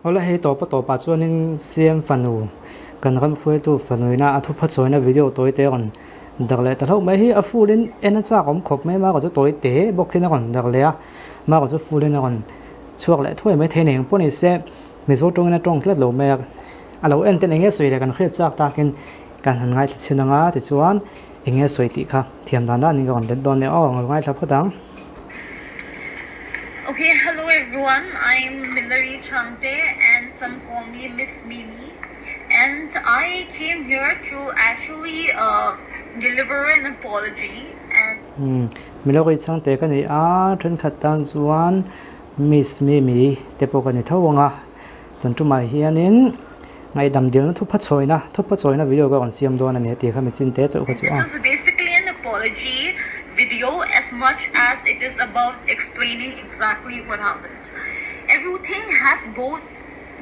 Awle hei tawpa tawpah chuanin CM fanu kan ram hruaitu fanuina a thupha chawina video tawi te a rawn darh leh ta hlauh mai hi a full in en a chak awm khawp mai a marawh chu tawi te bawk hian a rawn darh leh a marawh chu full in a rawn chhuak leh thuai mai thei nen pawh ni se Mizo tawngin a tawng tlat lo mai a a lo en ten eng nge sawi leh kan hriat chak takin kan han ngaithla chhin ang a tichuan eng nge sawi tih kha thiam dan danin ka rawn let dawn nia aw ka lo ngaithla phawt ang. Okay, hello everyone. I'm Milari Changte and some call me Miss Mimi. And I came here to actually uh, deliver an apology and Hmm, Milari Changte ka ni a, thenkhat tan chuan Miss Mimi te pawh ka ni tho ang a, tun tumah hianin ngaihdam dilna thupha chawina thupha chawina video ka rawn siam dawn a ni a tih kha mi chin te chauh kha chu a. This is basically an apology video as much as it is about explaining exactly what happened. Everything has both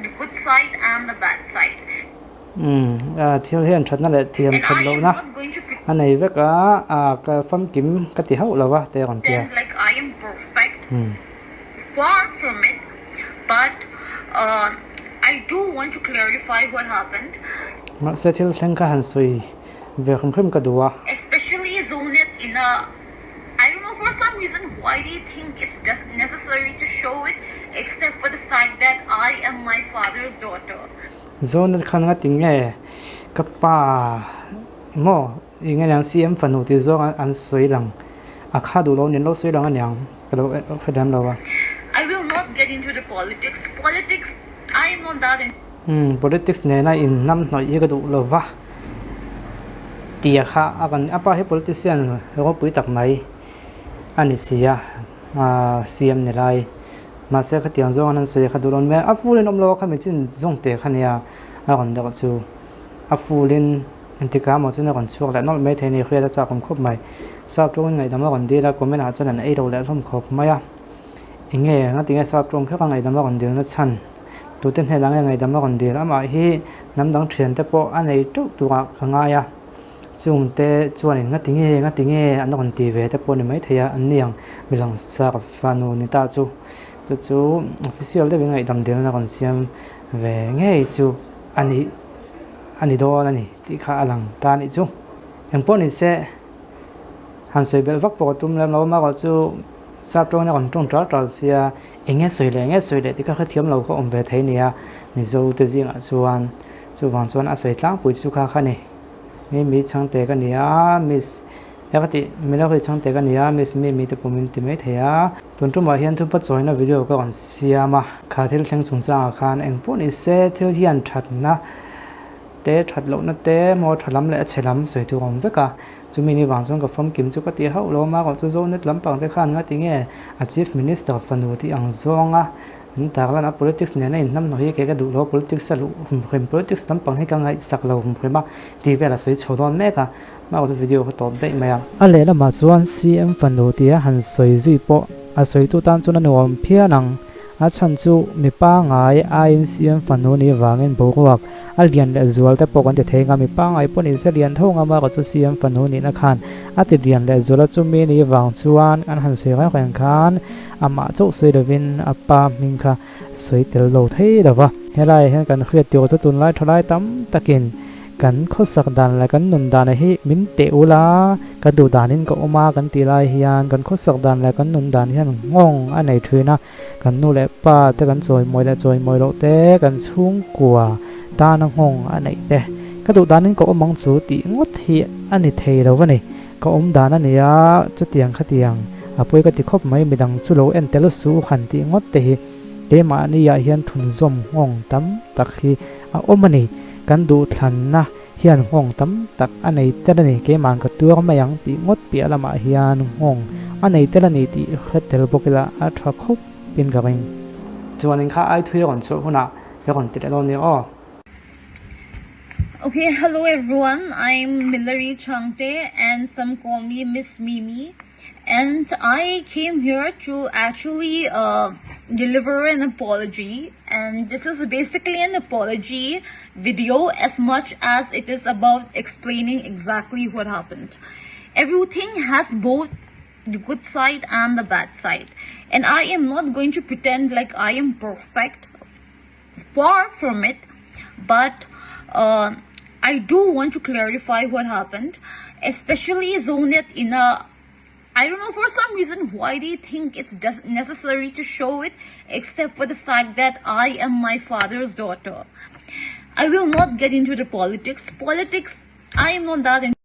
the good side and the bad side. Umm thil hian thatna leh thiam And that I am lohna not going to a nei vek a, ah ka famkim ka ti hauh lo a te a rawn ti a. pretend like I am perfect. Far from it but I do want to clarify what happened. Mahse thil thleng kha han sawi ve hrim hrim ka duh a. Especially Zonet in a I don't know for some reason why they think it's necessary to show it except for the fact that I am my father's daughter. Zonet khan nga ti nge ka pa maw eng nge niang CM fanu tih zawng an sawi lang a kha duh lo nen lo sawi lang aniang ka lo hre lem lo a. I will not get into the politics, politics I am not that in. Umm politics nena in hnam hnawih hi ka duh lo va tia kha a kan a pa hi politician ropui tak mai a ni si a CM ni lai mahse khatiang zawng an sawi kha duh lo mai a full in awm lo a kha mi chin zawng te kha nia a rawn deuh chu a full in. Engtikah maw chuan a rawn chhuak leh nawlh mai thei a ni, hriat a chak awm khawp mai. Sap tawngin ngaihdam a rawn dil a, comment ah chuan an ei lo leh hlawm khawp mai a. Enge, ngatinge sap tawng kher a ngaihdam a rawn dilna chhan? Tute hnenah nge ngaihdam a rawn dil? Amah hi hnam dang thiante pawh a nei teuh turah ka ngai a, chungte chuanin ngatinge, ngatinge an rawn ti ve te pawh ni mai thei a, an ni ang milang sar fanu ni ta chu. Chu chu official deuhin ngaihdam dilna rawn siam ve ngei chu a ni. a ni dawn a ni tih kha a lang ta a nih chu. Engpawh ni se, han sawi belh vak pawh ka tum lem lo a, amaherawh chu sap tawngin a rawn tawng ṭal ṭal sia, eng nge sawi leh eng nge sawi leh tih kha hrethiam lo kha awm ve thei nia Mizo te zingah chuan chuvang chuan a sawi tlangpui chu kha kha ni. Mi mi chhangte ka ni a, miss e ka tih Milagri chhangte ka ni a, miss mi mi te pawh min ti mai thei a. Tun tumah hian thupa chawina video ka rawn siam a, kha thil thleng chungchangah khan engpawh ni se thil hian thatna te, that lohna te, maw tha lam leh a chhe lam sawi tur a awm vek a, chumi ni vang chuan ka famkim chu ka ti hauh lo a, marawh chu Zonet lampang te khan ngati nge a Chief Minister fanu tih ang zawnga min tarlan a, politics nena inhnamhnawh hi kei ka duh lo a, politics a luh humhrim, politics lampang hi ka ngaihsak lo humhrim a tih vel a sawi chho dawn mek a. Hmau chu video kha tawp daih mai a. A lehlamah chuan CM fanu tia han sawi zui pawh a sawitu tan chuan a nuam phian ang. A chhan chu mi pangngai aiin CM fanu nih vangin boruak a lian leh zual te pawh kan ti thei nga, mi pangngai pawh nise lian tho ngam a, chu CM fanu nihna khan a ti lian leh zual a, chumi nih vang chuan an han sawi reng reng khan amah chauh sawi lovin a pa hming kha sawi tel lo thei lo va. Helaiah hian kan hriat tur chu tunlai thalai tam takin Kan khawsak dan leh kan nun dan hi min teh ul a, ka duh danin ka awm a kan tih lai hian kan khawsak dan leh kan nun dan hian nghawng a nei thin a, kan nu leh pa te kan chawimawi leh chawimawi loh te, kan chhungkua tana nghawng a neih te. Ka duh danin ka awm ang chu tih ngawt hi a ni thei lo a ni. Ka awm dan a nia, chutiang khatiang a pawi ka ti khawp mai, midang chu lo en tel suh han tih ngawt te hi keimahniah hian thunzawm nghawng tam tak hi a awm a ni. Kan duhthlanna hian nghawng tam tak a nei tel a ni, keimahn ka tuar mai ang tih ngawt piah lamah hian nghawng a nei tel a ni tih hre tel bawk ila a tha khawp in ka ring. Chuanin kha ai thui a rawn chhuah hunah ka rawn ti leh dawn nia aw. Okay, hello everyone. I'm Milari Changte and some call me Miss Mimi. And I came here to actually uh, deliver an apology. And this is basically an apology video as much as it is about explaining exactly what happened. Everything has both the good side and the bad side. And I am not going to pretend like I am perfect. Far from it, but uh, I do want to clarify what happened, especially Zonet in a I don't know for some reason why they think it's necessary to show it, except for the fact that I am my father's daughter. I will not get into the politics. Politics, I am not that.